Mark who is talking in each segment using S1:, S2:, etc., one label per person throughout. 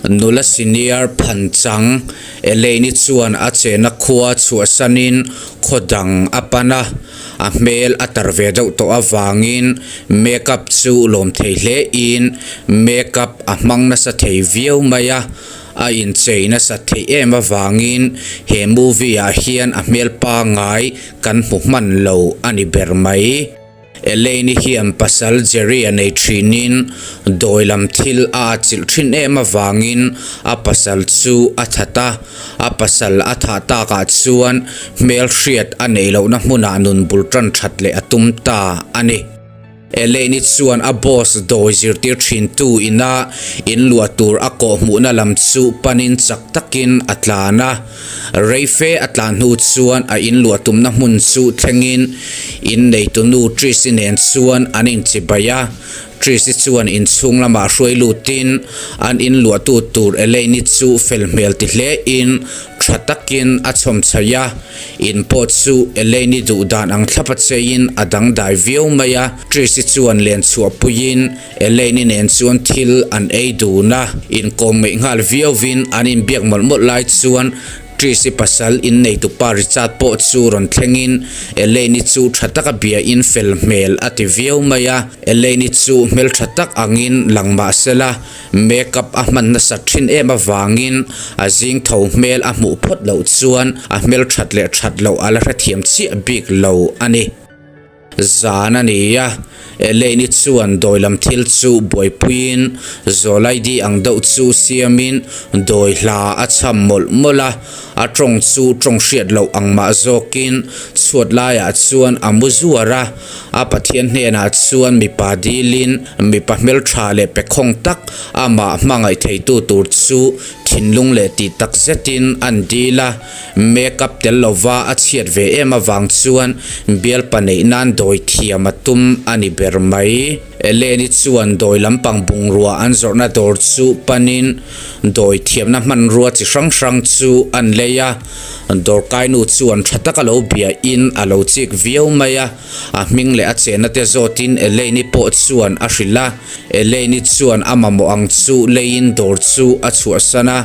S1: Nula senior phanchang Elaine-i chuan a chena khua chhuahsanin khaw dang a pan a, a hmel a tar ve deuh tawh avangin makeup chu lawm thei hlein makeup a hmang nasa thei viau mai a, a inchei nasa theih em avangin he movie ah hian a hmel pangai kan hmu hman lo a ni ber mai. Elaine-i hian pasal Jerry a nei thinin dawi lam thil a atchilh thin em avangin a pasal chu a that a, a pasal a thah takah chuan hmelhriat a neih lohna hmunah nun bul tan that leh a tum ta a ni. Elaine-i chuan a boss dawi zirtir thintu ina inluah tur a kawhhmuhna lam chu panin chak takin a tlan a. Reife a tlan hnu chuan a inluah tumna hmun chu thlengin inneitunu Trish-i nen chuan an inchibai a. Trish-i chuan inchhung lamah hruai lutin an inluahtu tur Elaine-i chu fel hmel ti hlein tha takin a chhawm chhaih a. In pawh chu Elaine-i duh dan ang thlap a cheiin a dangdai viau mai a. Trish-i chuan len chhuahpuiin Elaine-i nen chuan thil an ei dun a, inkawm ngeih nghal viauvin an inbiak mawlh mawlh lai chuan Trish-i pasal inneitupa Richard pawh chu rawn thlengin Elaine-i chu tha taka biain fel hmel a ti viau mai a. Elaine-i chu hmeltha tak angin lang mah sela make-up a hman nasat thin em avangin a zing tho hmel a hmuh phawt loh chuan a hmelthat leh that loh a la hrethiam chiah bik lo a ni. Zan a ni a, Elaine-i chuan dawi lam thil chu buaipuiin Zawlaidi ang deuh chu siamin dawi hla a chham mawlh mawlh a, a tawng chu tawng hriat loh ang mah zawkin chhuat laiah chuan a mu zuar a, a Pathian hnenah chuan mipa dilin mipa hmeltha leh pekhawng tak amah hmangaih theitu tur chu thinlung leh tih tak zetin an dil a. Makeup tel lova a chhiat ve em avang chuan bialpa neih nan dawi thiam a tum a ni ber mai. Eleni chuan dawi lampang bungrua an zawrhna dawr chu panin dawi thiamna hmanrua chi hrang hrang chu an lei a. Dawrkainu chuan tha taka lo biain a lo chik viau mai a, a hming leh a chenna te zawtin Eleni pawh chuan a hrilh a. Eleni chuan a mamawh ang chu leiin dawr chu a chhuahsan a.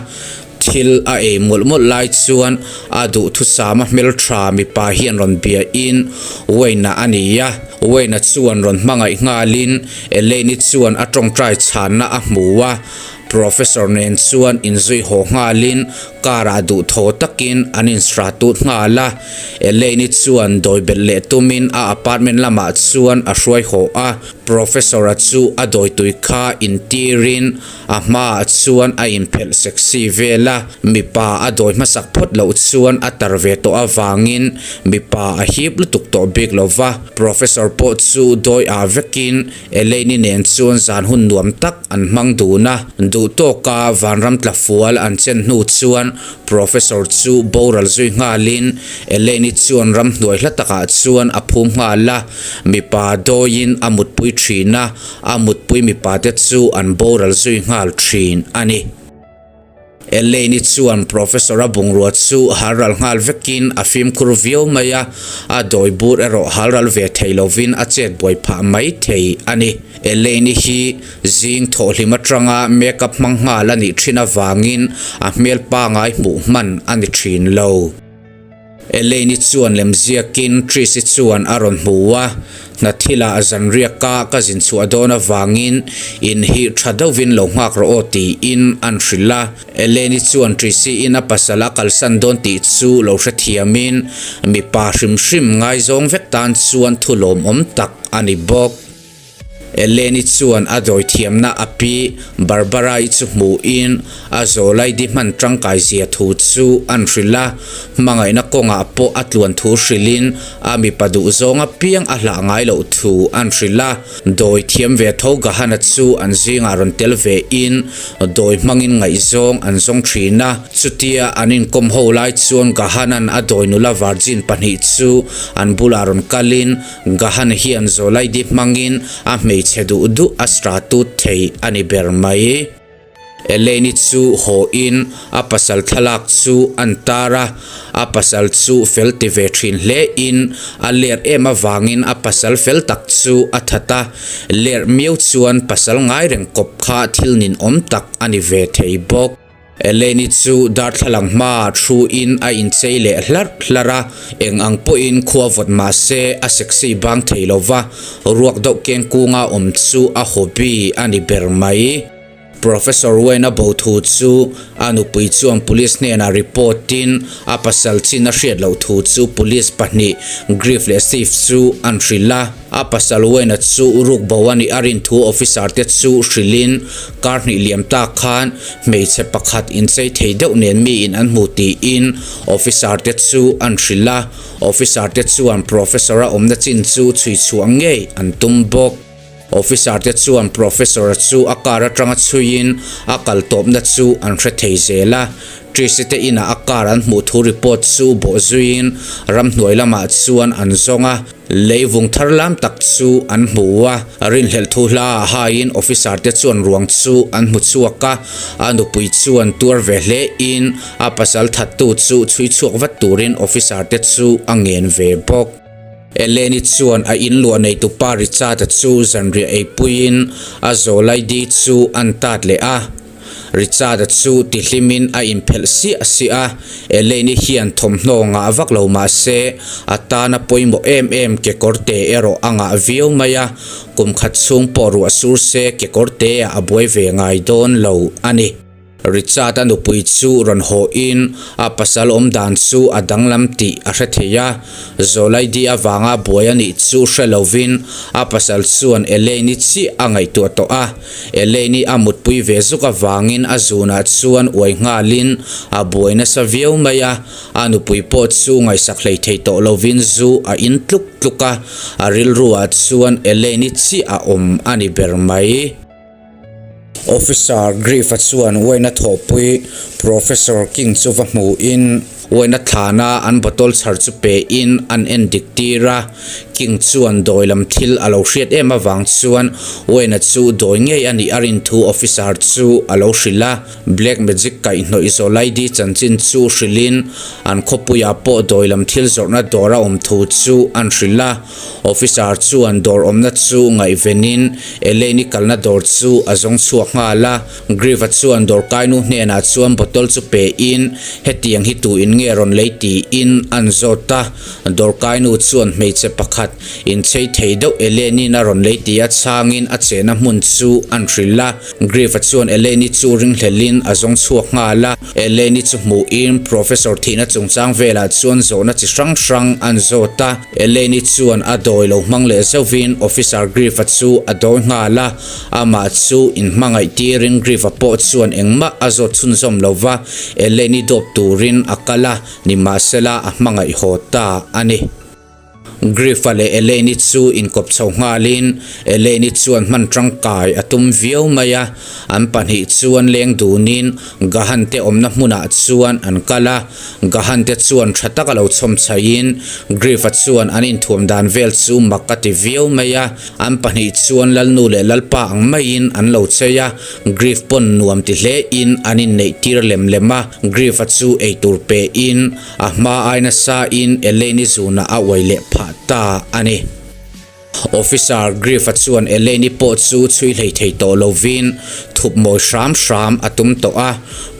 S1: Thil a ei mawlh mawlh lai chuan a duhthusama hmeltha mipa hian rawn biain Wayne-a a ni a. Wayne-a chuan rawn hmangaih nghalin Elaine-i chuan a tawngtai chhanna a hmu a. Professor nen chuan inzui haw nghalin car-ah duhthaw takin an insratut nghal a. Elaine-i chuan dawi belh leh tumin a apartment lamah chuan a hruai haw a. Professor-a chu a dawitui kha intirin A hmaah chuan a inphelh sexy vel a, mipa a dawi hmasak phawt loh chuan a tar ve tawh avangin mipa a hip lutuk tawh bik lo va. Professor pawh chu dawi ah vekin Elaine-i nen chuan zan hun nuam tak an hmang dun a. Duh tawka vanram tla fual an chen hnu chuan Professor chu boral zui nghalin Elaine-i chuan ramhnuai hla takah chuan a phum nghal a, mipa dawiin a mutpui thin a. A mutpui mipate chu an boral zui nghal thin a ni. Elaine-i chuan Professor-a bungrua chu halral nghal vekin a fimkhur viau mai a, a dawi bur erawh halral ve thei lovin a chet buai phah mai thei a ni. Elaine-i hi zing thawhhlim atanga make-up hmang nghal a nih thin avangin a hmel pangai hmuh hman a ni thin lo. Elaine-i chuan lemziakin Trish-i chuan a rawn hmu a, hna thilah zanriaka ka zin chhuah dawn avangin in hi tha deuhvin lo nghak rawh aw tiin an hrilh a. Elaine-i chuan Trish-i in a pasal a kalsan dawn tih chu lo hrethiamin mipa hrim hrim ngaizawng vek tan chuan thu lawmawm tak a ni bawk. Eleni chuan a dawithiamna a pi Barbara-i chu hmuhin a zawlaidi hman tangkai zia thu chu an hrilh a, hmangaihna kawngah pawh a tluan thu hrilhin a mipa duhzawng apiang a hlah ngai loh thu an hrilh a. Dawithiam ve tho Gahana chu an zingah rawn tel vein dawi hmangin ngaihzawng an zawng thin a, chutia an inkawm ho lai chuan Gahana'n a dawi nula virgin pahnih chu an bulah rawn kalin Gahan hian Zawlaidi hmangin a hmeichhe duh duh a stratut thei a ni ber mai. Elaine-i chu haw in a pasal thlalak chu an tar a, a pasal chu fel ti ve thin hle in a ler em avangin a pasal fel tak chu a that a, ler miau chuan pasal ngai reng kawp kha thil ninawm tak a ni ve thei bawk. Elaine-i chu darthlalang hmaah thu in a inchei leh hlarh hlarh a, eng ang pawhin khua vawt mah se a sexy bang thei lo va, ruak deuh keng kunga awm chu a hobby a ni ber mai. Professor Wayne-a bo thu chu a nupui chuan police hnenah report in a pasal chin a hriat loh thu chu police pahnih Griff leh Steve chu an hrilh a. A pasal Wayne-a chu ruk bo a nih a rin thu officer te chu hrilhin kar hnih liam tak khan hmeichhe pakhat inchei thei deuh nen miin an hmu tiin officer te chu an hrilh a. Officer te chuan Professor-a awmna chin chu chhui chhuah ngei an tum bawk. Officer te chuan Professor chu a car atanga chhuiin a kal tawpna chu an hre thei zel a. Tracy te inah a car an hmuh thu report chu bawh zuiin ramhnuai lamah chuan an zawng a, lei vung thar lam tak chu an hmu a. Rinhlelh thu hla ah haiin officer te chuan ruang chu an hmu chhuak a, a nupui chuan tuar ve hle in a pasal thattu chu chhui chhuak vat turin officer te chu a ngen ve bawk. Eleni chuan a inluah neitupa Richard-a chu zanriah eipuiin a zawlaidi chu an tat leh a. Richard-a chu tihlimin a inphelh siah siah a, Eleni hian thawmhnaw ngah vak lo mah se a tana pawimawh em em kekawrte erawh a ngah viau mai a, kum khat chhung pawh ruah sur se kekawrte-ah a buai ve ngai dawn lo a ni. Richard-a nupui chu rawn haw in a pasal awm dan chu a danglam tih a hre thei a. Zawlaidi avanga buai a nih chu hre lovin a pasal chuan Elaine-i chiah a ngaihtuah tawh a. Elaine-i a mutpui ve zuk avangin a zunah chuan uai nghalin a buai nasa viau mai a. A nupui pawh chu ngaihsak hlei thei tawh lovin zu a in tluk tluk a, a rilruah chuan Elaine-i chiah a awm a ni ber mai. Officer Griff-a chuan uaina thawhpui Professor King chu va hmuhin uaina thlana an bottle chhar chu pein an en dik tir a. King chuan dawi lam thil a lo hriat em avang chuan uaina chu dawi ngei a nih a rin thu officer chu a lo hrilh a. Black Magic kaihhnawih Zawlaidi chanchin chu hrilhin an khawpuiah pawh dawi lam thil zawrhna dawr a awm thu chu an hrilh a. Officer chuan dawr awmna chu ngaihvenin Elaine-i kalna dawr chu a zawng chhuak nghal a. Griff-a chuan dawrkainu hnenah chuan bottle chu pein hetiang hi tu in nge rawn lei tiin an zawt a. Dawrkainu chuan hmeichhe pakhat inchei thei deuh Elaine-in a rawn lei tia chhangin a chehna hmun chu an hrilh a. Griff-a chuan Elaine-i chu ringhlelin a zawng chhuak nghal a. Elaine-i chu hmuhin Professor thihna chungchang velah chuan zawhna chi hrang hrang an zawt a. Elaine-i chuan a dawi lo hmang leh zauhin Officer Griff-a chu a dawi nghal a. Amah chu inhmangaih tirin Griff-a pawh chuan engmah a zawt chhunzawm lo va, Elaine-i dawp turin a kal a, nimahsela a hmangaih haw ta a ni. Griff-a leh Elaine-i chu inkawp chho nghalin Elaine-i chuan hman tangkai a tum viau mai a, an pahnih chuan leng dunin Gahan te awmna hmunah chuan an kal a, Gahan te chuan tha taka lo chhawm chhaihin Griff-a chuan an inthuam dan vel chu mak a ti viau mai a, an pahnih chuan Lalnu leh Lalpa ang maiin an lo chei a, Griff pawn nuam ti hlein an inneih tir lem lem a, Griff-a chu eitur pein A hma ai nasa in Elaine-i zunah a uai leh phah ta a ni. Officer Griff-a chuan Elaine-i pawh chu chhui hlei thei tawh lovin thup mawi hram hram a tum tawh a.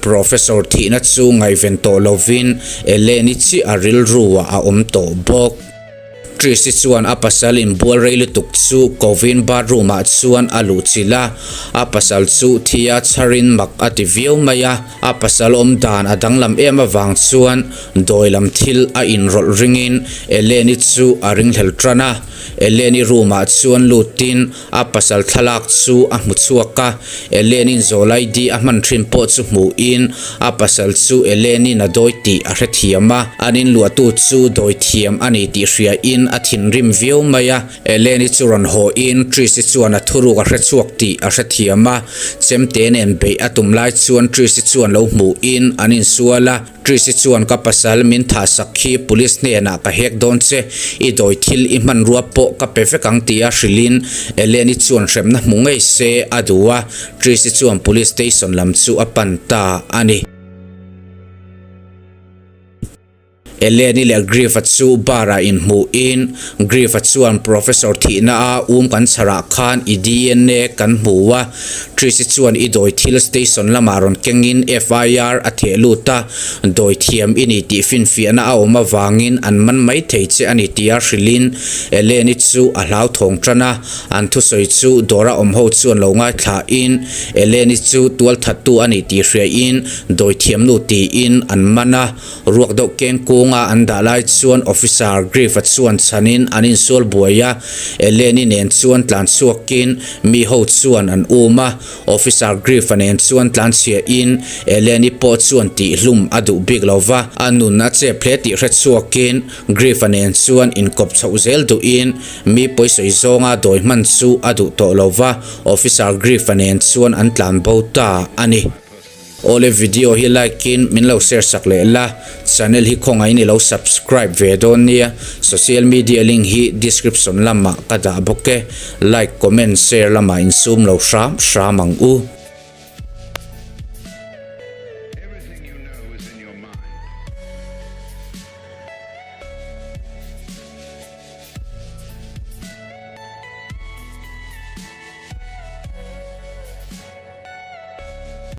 S1: Professor thihna chu ngaihven tawh lovin Elaine-i chiah a rilru ah a awm tawh bawk. Trish-i chuan a pasal inbual rei lutuk chu kovin bathroom ah chuan a luh chilh a, a pasal chu thi a chharin mak a ti viau mai a, a pasal awm dan a danglam em avang chuan dawi lam thil a inrawlh ringin Elaine-i chu a ringhlel tan a, Elaine-i room ah chuan lutin A pasal thlalak chu a hmu chhuak a, Elaine-in zawlaidi a hman thin pawh chu hmuhin a pasal chu Elaine-in a dawi tih a hrethiam a, an inluahtu chu dawi thiam a ni tih hriain in a thinrim viau mai a. Elaine-i chu rawn haw in Trish-i chuan a thuruk a hre chhuak tih a hrethiam a. Chemte nen beih a tum lai chuan Trish-i chuan lo hmuh in an insual a. Trish-i chuan ka pasal min thah sak khi police hnenah ka hek dawn che, i dawi thil i hmanrua pawh ka pe vek ang tia hrilhin Elaine-i chuan hremna hmu ngei se a duh a. Trish-i chuan police station lam chu a pan ta a ni. Eleni leh Griff-a chu bar-ah inhmuhin, Griff-a chuan Professor thihna a um kan chharah khan i dna kan hmu a, Trish-i chuan i dawi thil station lamah rawn kengin FIR a theh lut a, dawi thiam i ni tih finfiahna a awm avangin an man mai thei che a ni tia hrilhin Eleni chu a hlauthawng tan a, an thusawi chu dawra awm ho chuan lo ngaithlain Eleni chu tualthattu a ni tih hriain dawi thiamnu tiin an man a. Ruak deuh keng kunga an dah lai chuan Officer Griff-a chuan chhanin an insual buai a, Eleni nen chuan tlan chhuakin mi ho chuan an um a. Officer Griff-a nen chuan tlan chhiahin Eleni pawh chuan tihhlum a duh bik lo va, a nun a chep hle tih hre chhuakin Griff-a nen chuan inkawp chhoh zel duhin mi pawisawi zawnga dawi hman chu a duh tawh lo va, Officer Griff-a nen chuan an tlan bo ta a ni. Awle video hi like in min lo share sak leh la, channel hi khawngaih in i lo subscribe ve dawn nia, social media link hi description lamah ka dah bawk e, like comment share lamah insum lo hram hram ang u.